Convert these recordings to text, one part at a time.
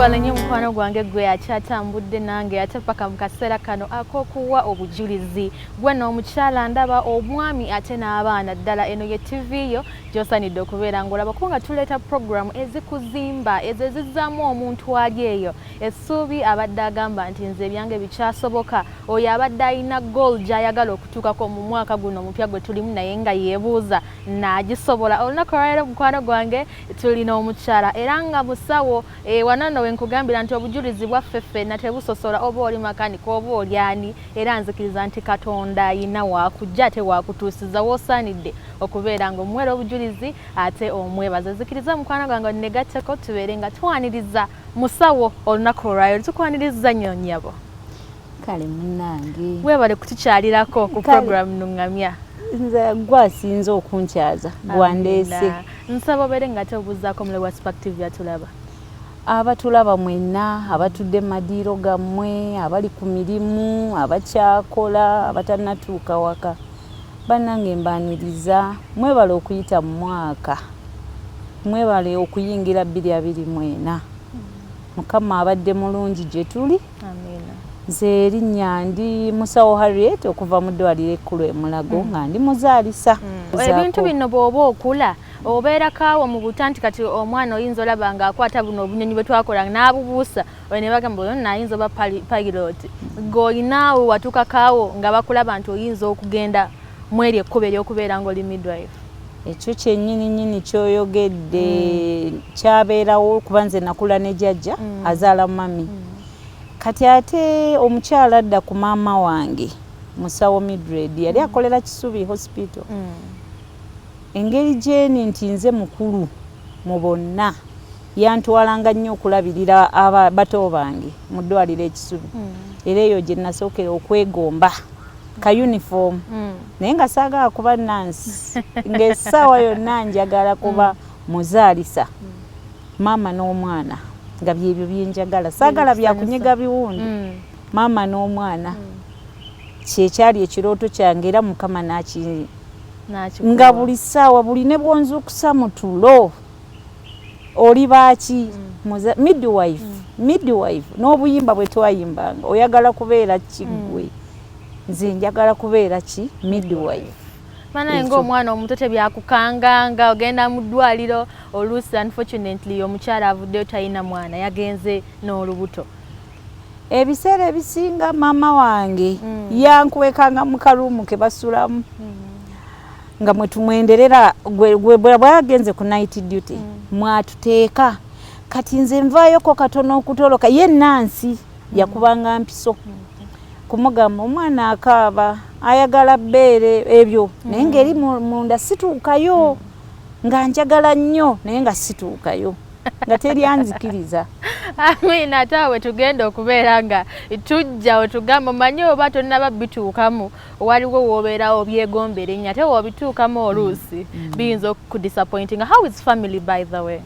Weebale nnyo, mukwano gwange, gwe akyatambudde nange ate paka mu kaseera kano ak'okuwa obujulizi. Gwe n'omukyala, ndaba omwami ate n'abaana. Ddala eno ye TV yo gy'osaanidde okubeera ng'olaba, kubanga tuleeta puroguramu ezikuzimba, ezo ezizzaamu omuntu ali eyo essuubi, abadde agamba nti nze ebyange bikyasoboka, oyo abadde alina goal gy'ayagala okutuukako mu mwaka guno omupya gwe tulimu, naye nga yeebuuza naagisobola. Olunaku olwaleero, mukwano gwange, tulina omukyala era nga musawo. Wano nno we nkugambira nti obujulizi bwaffe ffenna tebusosola oba oli makanika oba oli ani, era nzikiriza nti Katonda ayina wakujja ate wakutuusiza woosaanidde okubeera nga omuweera obujulizi ate omwebaza. Nzikiriza, mukwano gwange, negatteko tubeere nga twaniriza musawo olunaku olwaleero. Tukwaniriza nnyo, nnyabo. Kale munnange. Weebale kutukyalirako ku program Nuŋŋamya. Nze gwasinze okunkyaza, gwandeese. Nsaba obeere nga ate obuuzaako omulabi wa Spark TV atulaba. Abatulaba mwenna, abatudde mu madiiro gammwe, abali ku mirimu, abakyakola, abatannatuuka waka, bannange mbaaniriza. Mwebale okuyita mu mwaka, mwebale okuyingira 2024. Mukama abadde mulungi gye tuli. Nze erinnya ndi musawo Harriet okuva mu ddwaliro ekkulu e Mulago, nga ndi muzaalisa. Ebintu bino bw'oba okula obeerako awo mu buta nti kati omwana oyinza olaba ng'akwata buno obunyonyi bwe twakola n'abubuusa, oyo ne bagamba oyo nno ayinza oba pilot. Gweolinaawo watuukako awo nga bakulaba nti oyinza okugenda mweri ekkubo ery'okubeera ng'oli midwife? Ekyo kyennyini nyini kyoyogedde kyabeerawo, kuba nze nakula ne jjajja azaala mami. Kati ate omukyala adda ku maama wange, musawo Mildred, yali akolera Kisubi Hospital. Engeri gyeni nti nze mukulu mu bonna, yantwalanga nnyo okulabirira bato bange mu ddwaliro Ekisubi. Era eyo gye nasookera okwegomba ka uniform, naye nga saagala kuba nansi, ng'essaawa yonna njagala kuba muzaalisa, maama n'omwana, nga byebyo byenjagala. Saagala byakunyiga biwundu. Maama n'omwana kyekyali ekirooto kyange, era Mukama naki nga buli ssaawa, buli ne bwonzuukusa mu tulo, oli baaki, midwife, midwife. N'obuyimba bwe twayimbanga, oyagala kubeera ki ggwe? Nze njagala kubeera ki? Midwife. Banaye, ng'omwana omuto tebyakukanganga ogenda mu ddwaliro, oluusi unfortunately omukyala avuddeyo talina mwana, yagenze n'olubuto? Ebiseera ebisinga maama wange yankwekanga mu karuumu ke basulamu nga mwe tumwenderera. Bwagenze ku night duty, mwatuteeka. Kati nze nvaayoko katono okutoloka, ye nansi yakubanga mpiso kumugamba omwana akaaba ayagala bbeere ebyo, naye ng'eri munda situukayo, nga njagala nnyo naye nga situukayo, nga teryanzikiriza. Amiina. Ate awo tugenda okubeera nga tujja wetugamba, omanyi oba tonnaba bituukamu, waliwo woobeerawo obyegombera ennyo, ate woobituukamu oluusi biyinza okudisappointinga. How is family, by the way?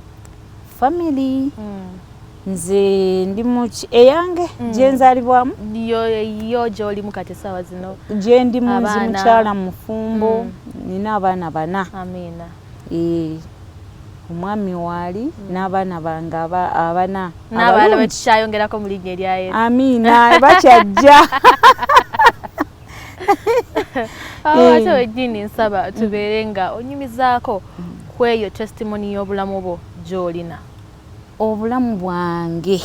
Family, nze ndi muki eyange gyenzaalibwamu? Yo gy'olimu kati essaawa zino. Gye ndi mu nzi mukyala mufumbo, nina abaana bana. Amiina. Omwami waali n'abaana bange abana. N'abalala betukyayongerako mu linnya erya Yesu. Amiina, bakyajja. Awo ate wejjini nsaba tubeere nga onyumizaako ku eyo testimony y'obulamu bwo gy'olina. Obulamu bwange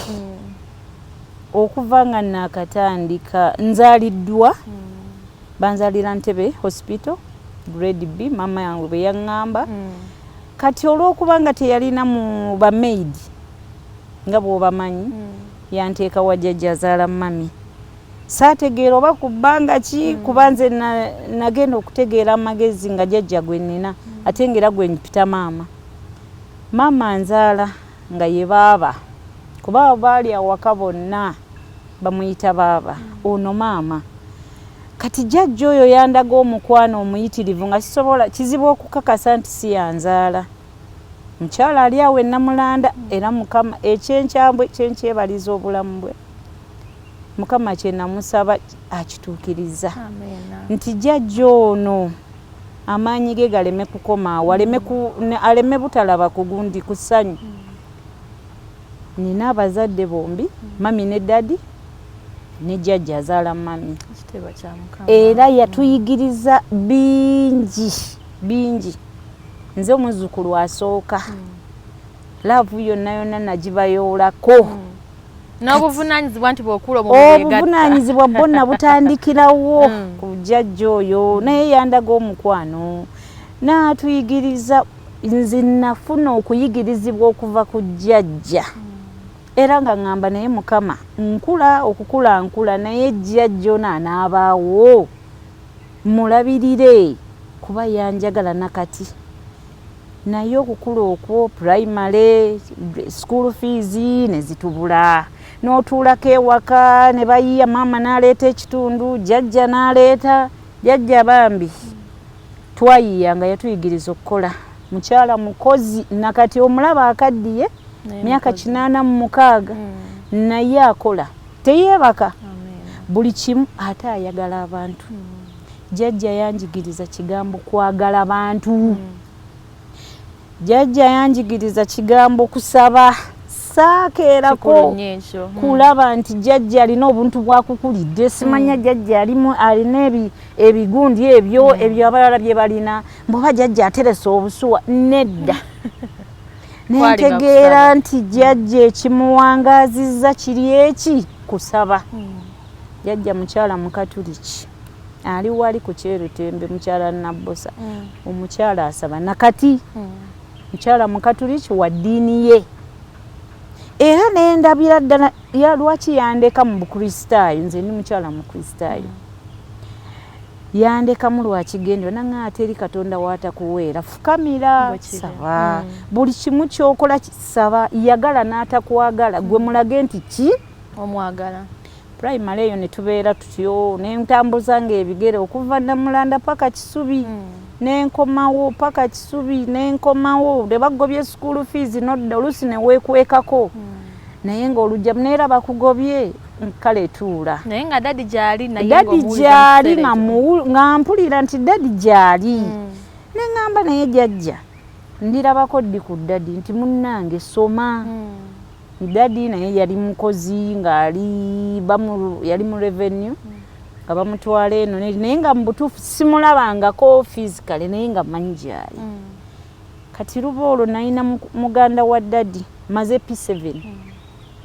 okuva nga nakatandika, nzaaliddwa, banzaalira Ntebe Hospital Grade B, maama yange bwe yaŋŋamba. Kati olw'okuba nga teyalina mu bamaid nga bw'obamanyi, yanteeka wa jjajja azaala mami. Saategeera oba ku bbanga ki, kuba nze nagenda okutegeera amagezi nga jjajja gwe nnina, ate ngaera gwe mpita maama. Maama nzaala nga ye baaba, kuba baali awaka bonna bamuyita baaba, ono maama. Kati jjajja oyo yandaga omukwano omuyitirivu nga sisobola, kizibu okukakasa nti si yanzaala. Mukyala ali awo enamulanda, era Mukama ekyenkyambwe kyenkyebaliza obulamu bwe, Mukama kyenamusaba akituukiriza, nti jjajja ono amaanyi ge galeme kukomaawo, aleme butalaba ku gundi ku ssanyu. Nina abazadde bombi, mummy ne daddy, ne jjajja azaala mummy. Ekitiibwa kya Mukama. Era yatuyigiriza bingi bingi. Nze omuzzukulu asooka, love yonna yonna nagibayoolako. N'obuvunaanyizibwa nti bw'okula omubiri. Obuvunaanyizibwa bwonna butandikirawo ku jjajja oyo. Naye yandaga omukwano n'atuyigiriza. Nze nafuna okuyigirizibwa okuva ku jjajja, era nga ŋŋamba, naye Mukama, nkula okukula nkula, naye jjajja ono anaabaawo mulabirire, kuba yanjagala nakati. Naye okukula okwo, primary school fees ne zitubula, n'otuulako ewaka ne bayiya, maama n'aleeta ekitundu, jjajja n'aleeta. Jjajja bambi twayiya nga yatuyigiriza okukola. Mukyala mukozi, nakati omulaba akaddiye, myaka 86, naye akola, teyeebaka, buli kimu, ate ayagala abantu. Jjajja yanjigiriza kigambo kwagala bantu. Jjajja yanjigiriza kigambo kusaba. Saakeerako kulaba nti jjajja alina obuntu bwakukulidde, simanya jjajja alimu alina ebigundi ebyo ebyo abalala bye balina, mbwoba jjajja ateresa obusuwa. Nedda, nentegeera nti jjajja ekimuwangaazizza kiri eki kusaba. Jjajja mukyala Mukatuliki, ali wali ku Kyerutembe, mukyala Nabbosa, omukyala asaba nakati, mukyala Mukatuliki wa ddiini ye. Era nendabira ddala ya lwaki yandeka mu Bukristaayo. Nze ndi mukyala Mukristaayo, yandekamu lwakigendera naŋa ate eri Katonda waatakuweera. Fukamira, saba, buli kimu kyokola saba, yagala n'atakwagala, gwe mulage nti ki omwagala. Primary eyo ne tubeera tutyo, nentambuza nga ebigere okuva Namulanda paka Kisubi, nenkomawo paka Kisubi, nenkomawo. Ne bagobye school fees, nodda oluusi ne weekwekako, naye ng'olujja neera bakugobye, kale tuula. Naye nga daddy gyali naye? Daddy gyali, nga mpulira nti daddy gyali, neŋŋamba, naye jjajja ndirabako ddi ku daddy nti munnange soma? Daddy naye yali mukozi, ng'ali yali mu revenue, nga bamutwala eno neri, naye nga mu butuufu simulabangako physically, naye nga mmanyi gyali. Kati luba olwo nalina muganda wa daddy, maze P7,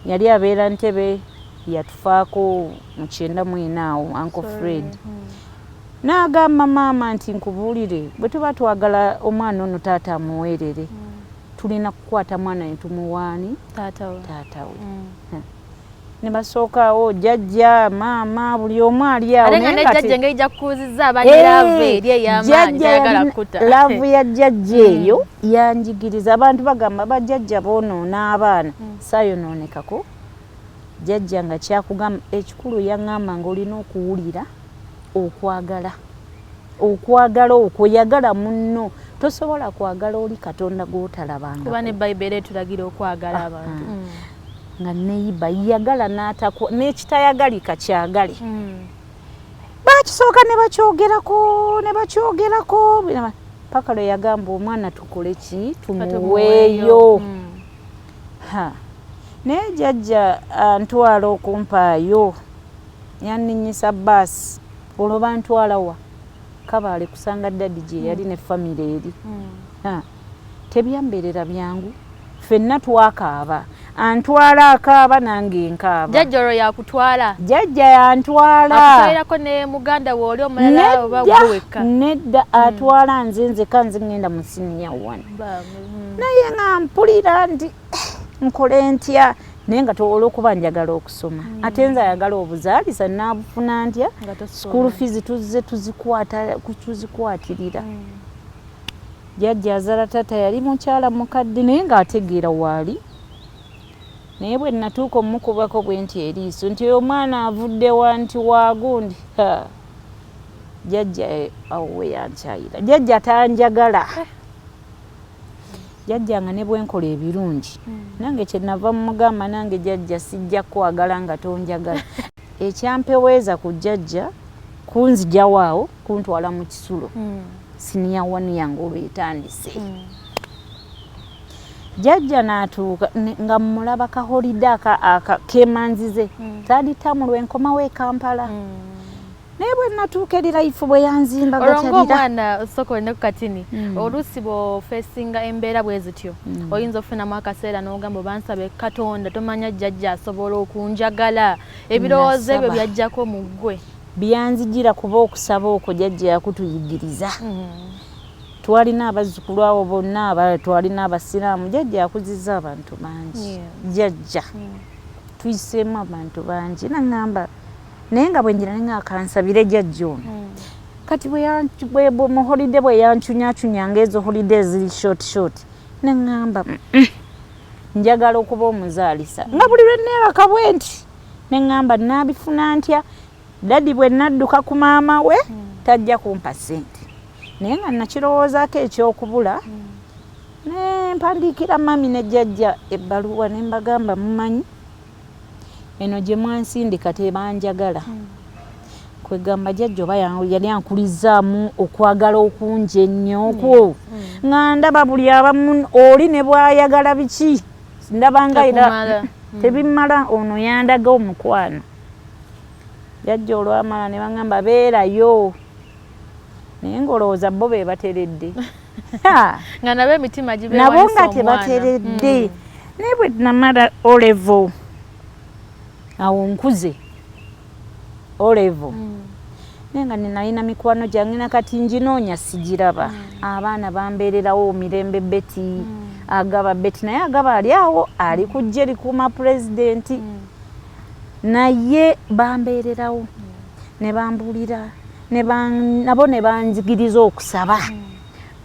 yali abeera Ntebe, yatufaako mu 94 awo, Uncle Fred. N'agamba maama nti, nkubuulire, bwe tuba twagala omwana ono taata amuweerere, tulina kukwata mwana ne tumuwaani taata we. Taata we. Ne basookaawo jjajja, maama, buli omu ali awo. Ate nga naye ne nga jjajja engeri gyakukuuzizza aba ne love eri ey'amaanyi, jjajja tayagala kuta. Love ya jjajja eyo yanjigiriza. Abantu bagamba bajjajja boonoona abaana, saayonoonekako. Jjajja nga kyakugamba ekikulu, yaŋŋamba nga olina okuwulira okwagala, okwagala okwo yagala munno. Tosobola kwagala oli Katonda gw'otalabanga. Kuba ne Bayibuli etulagira okwagala abantu. Nga neyiba yagala n'atakwa n'ekitayagalika kyagale. Bakisooka ne bakyogerako ne bakyogerako paka lwe yagamba omwana tukole ki? Tumuweeyo. Ha, naye jjajja antwala okumpaayo, yanninyisa baasi, olwo bantwala wa Kabaale kusanga daddy gye yali ne famire eri. Ha, tebyambeerera byangu, ffenna twakaaba, antwala akaaba, nange nkaaba. Jjajja olwo yakutwala? Jjajja yantwala. Akutwalirako ne muganda we oli omulala oba gwe wekka? Nedda, atwala nze nzeka, nze ŋŋenda mu senior one. Naye nga mpulira nti nkole ntya, naye nga olwokuba njagala okusoma, ate nze ayagala obuzaalisa naabufuna ntya? Nga tosoma. School fees tuzze tuzikwata, tuzikwatirira. Jjajja azaala taata yali mukyala mukadde, naye ng'ategeera waali, naye bwe natuuka omukubako bwe nti eriiso nti oyo omwana avudde wa, nti waagundi. Ha, jjajja awo we yankyayira. Jjajja tanjagala, jjajja nga ne bwenkola ebirungi nange kyenava mumugamba, nange jjajja sijja kwagala nga tonjagala. Ekyampeweeza ku jjajja kunzijawo awo kuntwala mu kisulo, senior one yange olwo etandise. Jjajja n'atuuka nga mmulaba ka holiday aka kemanzize third term lwenkomawo e Kampala. Naye bwe natuuka eri, life bwe yanzimba Olwo gatalira. Ng'omwana, osooka olina ku katini, oluusi bw'ofeesinga embeera bwe zityo, oyinza okufunamu akaseera n'ogamba, oba nsabe Katonda, tomanya jjajja asobola okunjagala. Ebirowoozo ebyo Nasaba. byajjako mu ggwe? Byanzijira, kuba okusaba okwo jjajja yakutuyigiriza. Twalina abazzukulu abo bonna, twalina abasiraamu. Jjajja yakuzizza abantu bangi. Jjajja tuyiseemu abantu bangi. Naŋŋamba, naye nga bwe njira nenga kansabire jjajja ono. Kati mu holiday bwe yancunyacunyanga, ezo holiday eziri short short, neŋŋamba, njagala okuba omuzaalisa." Nga buli lwe neebaka bwe nti neŋŋamba, naabifuna ntya? Daddy bwe nadduka ku maama we tajja kumpa ssente. Naye nga nakirowoozaako ekyokubula, ne mpandiikira mummy ne jjajja ebbaluwa, ne mbagamba, "Mumanyi eno gye mwansindika tebanjagala." Kwegamba jjajja oba yali ankulizaamu okwagala okungi ennyo okwo, nga ndaba buli abamu oli ne bwayagala biki, ndabanga era Tekumala. tebimala. Ono yandaga omukwano. Jjajja olwamala ne baŋŋamba, "Beerayo," naye ng'olowooza bo be bateredde. Ha! Nga nabo emitima Nabo gibeewanisa nga omwana. tebateredde. Naye bwe namala O level, awo nkuze O level, naye nga nalina mikwano gyange, nakati nginoonya sigiraba. Abaana bambeererawo, Mirembe Betty, Agaba Betty, naye Agaba ali awo ali kujja erikuuma pulezidenti, naye bambeererawo ne bambuulira nabo ne banjigiriza okusaba.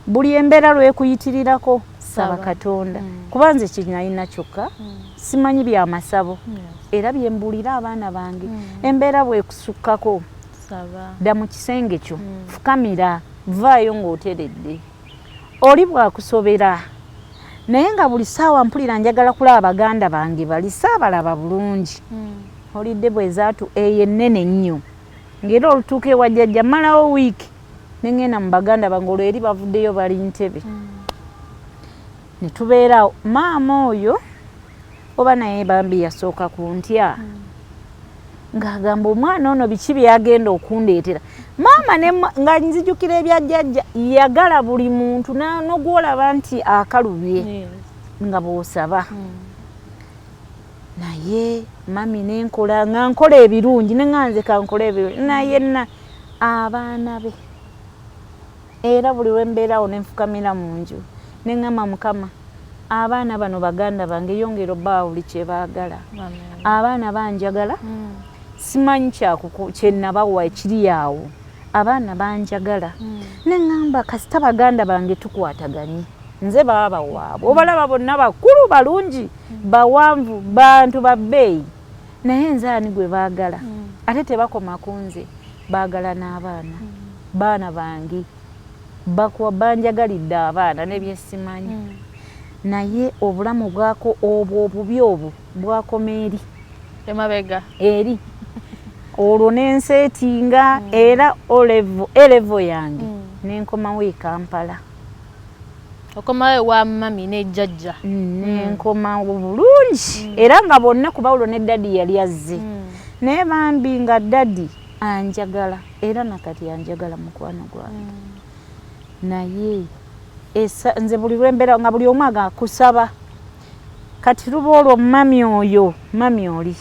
Buli embeera lwekuyitirirako, saba Saba. Katonda. Kuba nze kinalina kyokka simanyi byamasabo, era byembuulira abaana bange, embeera bwekusukkako, Saba. dda mu kisenge kyo, fukamira, vaayo ng'oteredde. Oli bwakusobera, naye nga buli ssaawa mpulira njagala kulaba baganda bange, bali saabalaba bulungi. Holiday bwezaatu eyo ennene ennyo, ng'era olutuuka ewa jjajja mmalawo wiiki, neŋŋenda mu baganda bange. Olwo eri bavuddeyo, bali Ntebe, ne tubeeraawo. Maama oyo oba naye bambi yasooka ku ntya, ng'agamba, "Omwana ono biki byagenda okundeetera?" Maama nga nzijukira ebya jjajja, yagala buli muntu n'ogwolaba nti akalubye nga bw'osaba. Naye mummy nenkola nga nkola ebirungi, neŋŋa nze kankola ebirungi, naye na abaana be. Era buli lwembeerawo nenfukamira mu nju, neŋŋamba, "Mukama, abaana bano baganda bange, yongera obbawa buli kye baagala." Amen. Abaana banjagala. Simanyi kyenabawa ekiri awo. Abaana banjagala. Neŋŋamba, kasita baganda bange tukwataganye, nze baaba waabwe. Obalaba bonna bakulu, balungi, bawanvu, bantu babbeeyi, naye nze ani gwe baagala? Ate tebakoma ku nze, baagala n'abaana. Baana bange bakuwa, banjagalidde abaana nebyesimanyi. Naye obulamu bwako obwo obubi obwo bwakoma eri emabega. Eri olwo nenseetinga, era O level yange nenkomawo e Kampala. Okomawo ewa mummy ne jjajja? Nenkomawo bulungi, era nga bonna, kuba olwo ne daddy yali azze. Naye bambi nga daddy anjagala, era nakati anjagala, mukwano gwange. Naye nze buli lwembeera nga buli omu aga kusaba. Kati luba olwo mummy oyo, mummy oli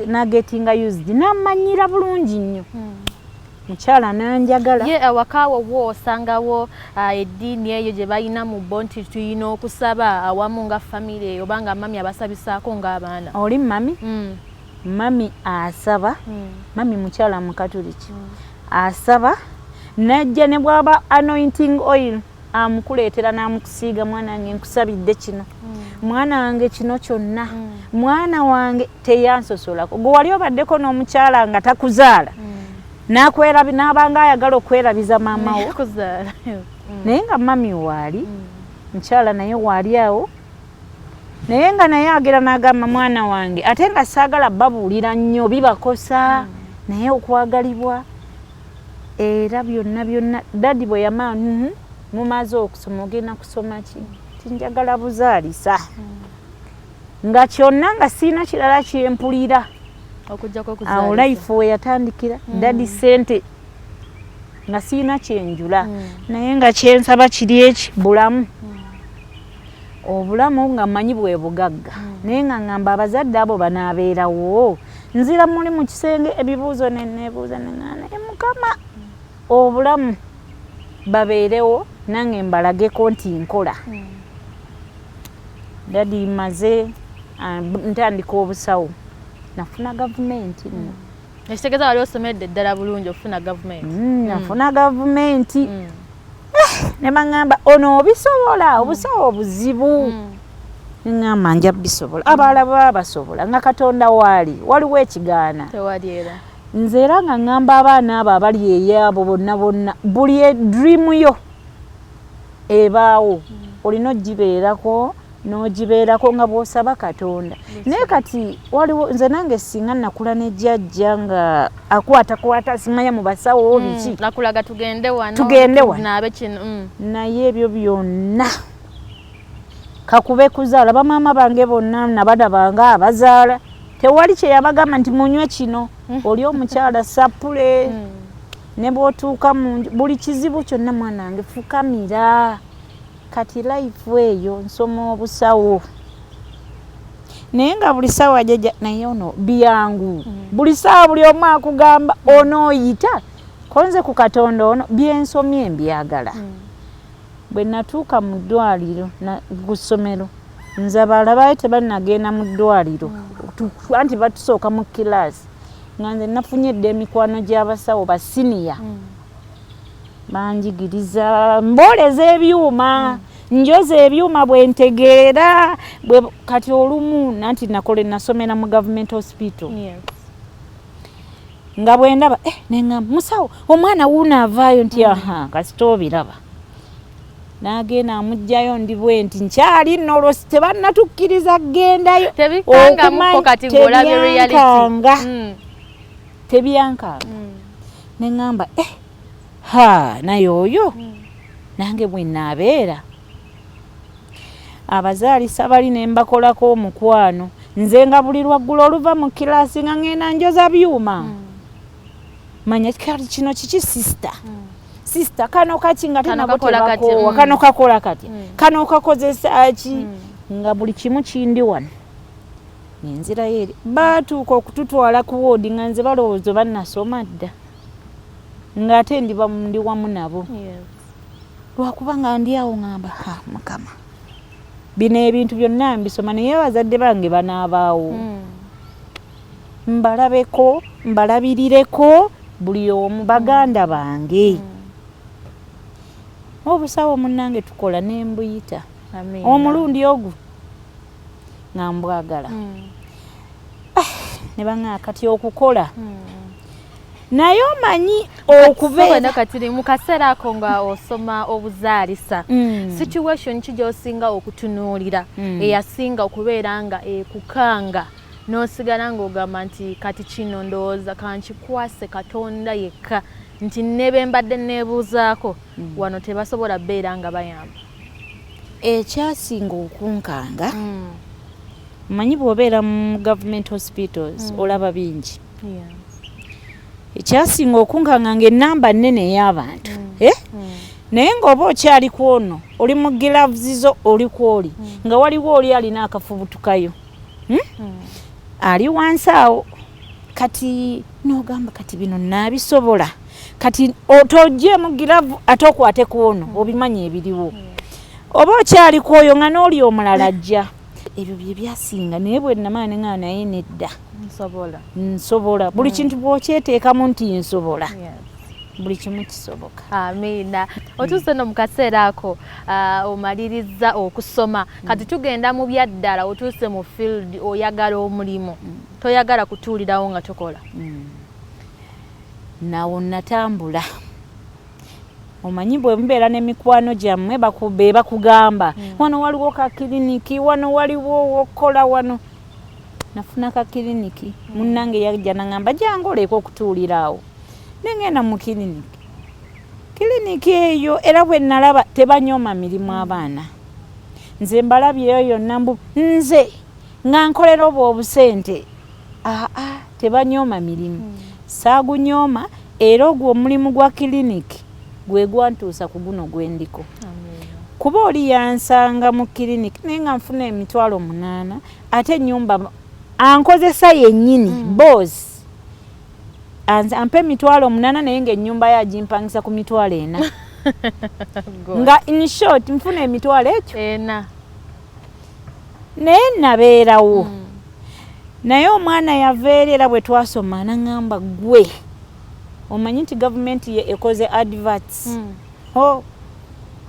nagetinga used, namanyira bulungi nnyo mukyala, nanjagala. Ye awaka wo wo osangawo eddiini eyo gye balina mu bo nti tulina okusaba awamu nga famire, oba nga mummy abasabisaako ng'abaana? Oli mummy, mummy asaba. Mummy mukyala mukatuliki, asaba, najja ne bwaba anointing oil amukuleetera n'amukusiiga, "Mwana wange, nkusabidde kino, mwana wange, kino kyonna, mwana wange." Teyansosolako. Gwe wali obaddeko n'omukyala nga takuzaala, nakwerabi n'abanga ayagala okwerabiza maama wo? Kuzaala. Naye nga mummy waali mukyala, naye waali awo, naye nga naye agera n'agamba, "Mwana wange," ate nga saagala babuulira nnyo bibakosa, naye okwagalibwa era byonna byonna daddy bwe yama Mumaze okusoma, ogenda kusoma ki? Tinjagala buzaalisa. Nga kyonna nga siina kirala kyempulira. Okujjako Awo okuzaalisa. Life we yatandikira. Daddy, sente nga siina kyenjula, naye nga kyensaba kiri eki bulamu, obulamu nga mmanyi bwe bugagga, naye nga ŋŋamba abazadde abo banaabeerawo. Nzira muli mu kisenge, ebibuuzo neneebuuza, neŋŋamba, naye Mukama, obulamu babeerewo nange mbalageko nti nkola. Daddy, maze ntandika obusawo, nafuna gavumenti nno. Ekitegeeza wali osomedde ddala bulungi okufuna gavumenti. Nafuna gavumenti ne baŋŋamba, ono obisobola, obusawo buzibu. Neŋŋamba nja bisobola, abalala baba basobola, nga Katonda waali, waliwo ekigaana? Tewali era. Nze era nga ŋŋamba abaana abo abali eyaabo bonna bonna, buli dream yo ebaawo, olina ogibeerako n'ogibeerako nga bw'osaba Katonda. Naye kati waliwo nze nange singa nakula ne jjajja nga akwatakwata, simanya mu basawo biki. Nakulaga tugende wano. Tugende wano. Naabe kino. Naye ebyo byonna kakube kuzaala, bamaama bange bonna nabadabanga abazaala, tewali kyeyabagamba nti munywe kino. Oli omukyala sapule ne bw'otuuka mu nju, buli kizibu kyonna, mwana wange fukamira. Kati life eyo nsoma obusawo, naye nga buli saawa jjajja naye ono byangu, buli saawa buli omu akugamba onooyita konze ku Katonda, ono byensomye mbyagala. Bwe natuuka mu ddwaliro ku ssomero, nze abalala baali tebannagenda mu ddwaliro, anti batusooka mu kilaasi, nga nze nafunye edda emikwano gy'abasawo basiniya, banjigiriza, mbooleza ebyuma, njoza ebyuma bwe ntegeera. Kati olumu nanti nakole nasomera mu government hospital, nga bwe ndaba neŋŋamba musawo, omwana wuuno avaayo nti aha, kasita obiraba n'agenda amugjayo, ndi bwe nti nkyali nno olwo tebannatukkiriza kgendayo. Tebikangamuko kati ng'olabye reality. Tebyankanga. Tebyankanga. Neŋŋamba ha, naye oyo nange bwe naabeera abazaalisa bali ne mbakolako omukwano. Nze nga buli lwaggulo oluva mu kilaasi nga ŋŋenda njoza byuma, manya kati kino kiki, sister, sister, kano kaki, nga Kano tenabo kakola kati, tebakoowa. Kano kakola kati, kano kakozesa ki, nga buli kimu kindi wano nenzirayo eri. Baatuuka okututwala ku woodi nga nze balowooza oba nasoma dda, ng'ate ndi wamu nabo, lwakuba nga ndi awo ŋŋamba, ha Mukama, bino ebintu byonna mbisoma, naye abazadde bange banaabaawo mbalabeko, mbalabirireko buli omu, baganda bange. Obusawo munnange tukola nembuyita Amiina. Omulundi ogwo nga mbwagala, ne baŋŋamba kati okukola, naye omanyi okubeera Okubeera kati mu kaseera ako nga osoma obuzaalisa, situation ki gy'osinga okutunuulira eyasinga okubeera nga ekukanga n'osigala ng'ogamba nti kati kino ndowooza kankikwase Katonda yekka, nti ne be mbadde neebuuzaako wano tebasobola beera nga bayamba? Ekyasinga okunkanga, omanyi bw'obeera mu government hospitals olaba bingi. Ekyasinga okunkanga nga enamba nnene ey'abantu, eh? Naye ng'oba okyali ku ono, oli mu gloves zo, oli ku oli, nga waliwo oli alina akafubutukayo, Ali wansi awo. Kati n'ogamba kati bino naabisobola, kati togyemu glove ate okwate ku ono, obimanyi ebiriwo, oba okyali ku oyo nga n'oli omulala ajja. Ebyo bye byasinga. Naye bwe namala ne ŋŋamba naye nedda, nsobola. Nsobola buli kintu. Bw'okyeteekamu nti nsobola, buli kimu kisoboka. Amiina. Otuuse no mu kaseera ako, omaliriza okusoma, kati tugenda mu byaddala, otuuse mu field, oyagala omulimu, toyagala kutuulirawo nga tokola. Nawo natambula, omanyi bwe mubeera n'emikwano gyammwe, be bakugamba wano waliwo ka kiriniki, wano waliwo wokukola. Wano nafuna ka kiriniki, munnange yajja naŋŋamba jangu oleeka okutuulira awo, nengenda mu kiriniki. Kiliniki eyo era bwe nalaba tebanyooma mirimu abaana. Nze mbalabyeyo yonna mbu nze nga nkolera obwo obusente. Aa, tebanyooma mirimu. Saagunyooma, era ogwo omulimu gwa kiliniki gwe gwantuusa ku guno gwendiko. Kuba oli yansanga mu kiliniki naye nga nfuna 800,000, ate ennyumba ankozesa yennyini. Boss ampa 800,000 naye ng'ennyumba ye agimpangisa ku 40,000. Nga in short nfuna emitwalo ekyo ena. Naye nabeerawo. Naye omwana yava eri, era bwe twasoma naŋŋamba, gwe omanyi nti gavumenti ye ekoze adverts? Ho,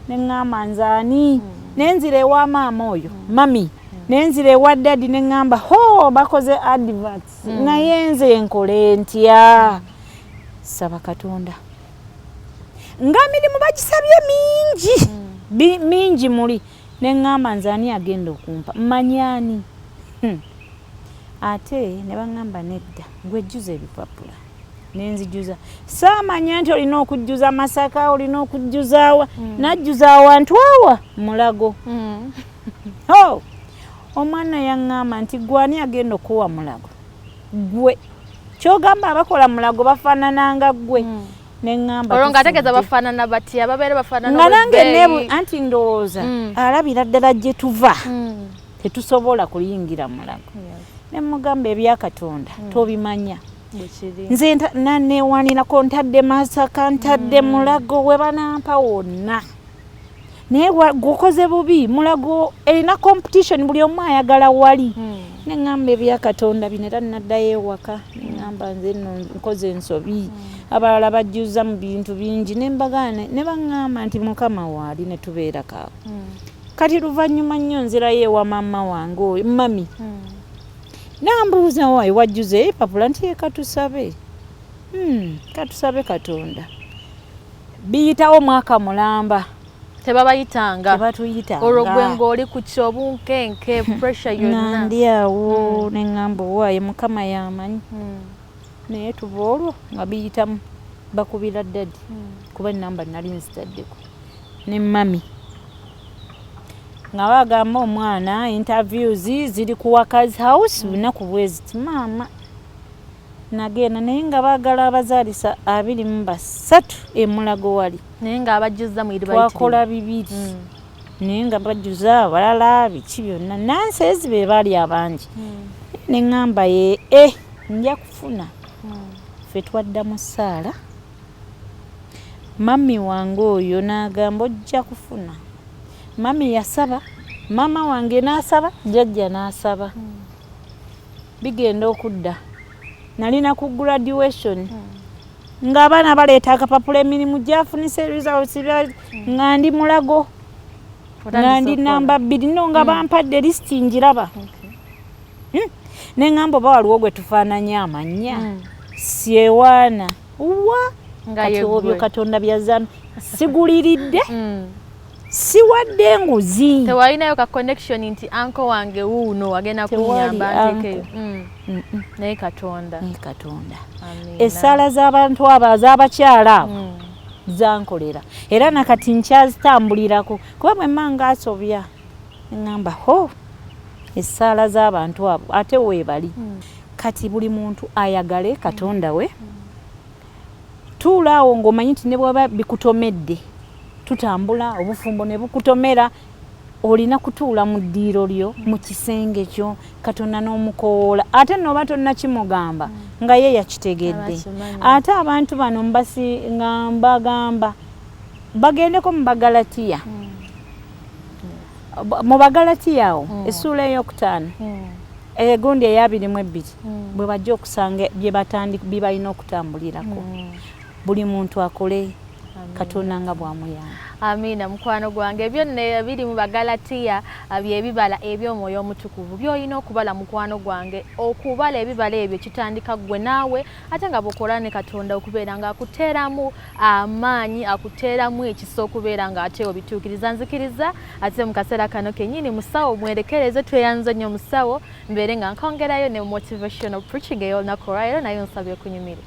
neŋŋamba nze ani? Nenzira ewa maama oyo, mami, nenzira ewa daddy, neŋŋamba, ho, bakoze adverts, naye nze nkole ntya? Saba Katonda. Nga mirimu bagisabye mingi. Mingi muli, neŋŋamba nze ani agenda okumpa? Mmanyi ani? Ate ne baŋŋamba, nedda, gwejjuza ebipapula. Nenzijuza, saamanya nti olina okujjuza Masaka, olina okujjuza awa. Najjuza awantu awa Mulago. Oh! Omwana yaŋŋamba nti gwani agenda okuwa Mulago? Gwe kyogamba abakola Mulago bafaanananga ggwe? Neŋŋamba Olwo ng'ategeeza bafaanana batya? Babeera bafaanana nga nange nebu anti ndowooza alabira ddala gye tuva tetusobola kuyingira Mulago. Ne mugamba, ebyakatonda tobimanya. Nze naneewanirako, ntadde Masaka, ntadde Mulago, we banampa wonna, naye gwokoze bubi. Mulago erina competition, buli omu ayagala wali. Neŋŋamba ebyakatonda bino, era naddayo ewaka neŋŋamba nze nno nkoze ensobi. Abalala bajjuza mu bintu bingi, nembagaana ne baŋŋamba nti Mukama waali, ne tubeerako awo. Kati luvannyuma nnyo nzirayo ewa maama wange oyo, mami nambuuza, waayi wajjuza ebipapula? Nti ye katusabe. Katusabe Katonda. Biyitawo mwaka mulamba. Tebabayitanga? Tebatuyitanga. Olwo gwe ng'oli ku kyobunkenke, pressure yonna. Nga ndi awo neŋŋamba, owaaye Mukama yamanyi. Naye tuva olwo nga biyitamu, bakubira daddy, kuba enamba nali nzitaddeko, ne mami nga bagamba omwana interviews ziri ku Workers House lunaku bweziti. Maama nagenda, naye nga baagala abazaalisa 23 emulago wali. Naye ng'abajjuza mwiri? Twakola 2, naye nga bajjuza abalala biki byonna, nanseezi be baali abangi. Neŋŋamba ye e nja kufuna. Ffe twadda mu ssaala, mami wange oyo n'agamba ojja kufuna. Mami yasaba, maama wange n'asaba, jjajja n'asaba. Bigenda okudda nalina ku graduation, ng'abaana baleeta akapapula, emirimu gyafunise, results, nga ndi Mulago, nga ndi namba 2 no, nga bampadde lisiti njiraba. Neŋŋamba oba waliwo gwe tufaananya amannya, syewaana wa. Nga Kati ye obyo ggwe. Katonda byazzamu, siguliridde, siwadde enguzi. Tewalinayo ka connection nti uncle wange wuuno agenda Tewali kunyamba nteekeyo? uncle. Naye Katonda. Naye Katonda. Amiina. Essaala z'abantu abo, az'abakyala abo, zankolera, era nakati nkyazitambulirako, kuba bwe mma ngaasobya neŋŋamba, ho, essaala z'abantu abo ate weebali. Kati buli muntu ayagale Katonda we. Tuula awo ng'omanyi nti ne bwaba bikutomedde, tutambula obufumbo ne bukutomera, olina kutuula mu ddiiro lyo, mu kisenge kyo, Katonda n'omukowoola, ate noba tonnakimugamba nga ye yakitegedde. Abakimanyi. Ate abantu bano mbasi nga mbagamba bagendeko mu Bagalatiya, mu Bagalatiya awo essuula 5, egundi eya 22, bwe bajja okusanga bye balina okutambulirako. Buli muntu akole Katonda nga bw'amuyamba. Amiina. Mukwano gwange, byonna biri mu Bagalatiya, byebibala eby'Omwoyo Omutukuvu byolina okubala. Mukwano gwange, okubala ebibala ebyo kitandika ggwe naawe, ate nga bw'okola ne Katonda okubeera nga akuteeramu amaanyi, akuteeramu ekisa okubeera nga ate obituukiriza. Nzikiriza ate mu kaseera kano kennyini musawo mwerekereze. Tweyanze nnyo musawo, mbeere nga nkongerayo ne motivational preaching ey'olunaku olwaleero, naye nsabye okunyumire.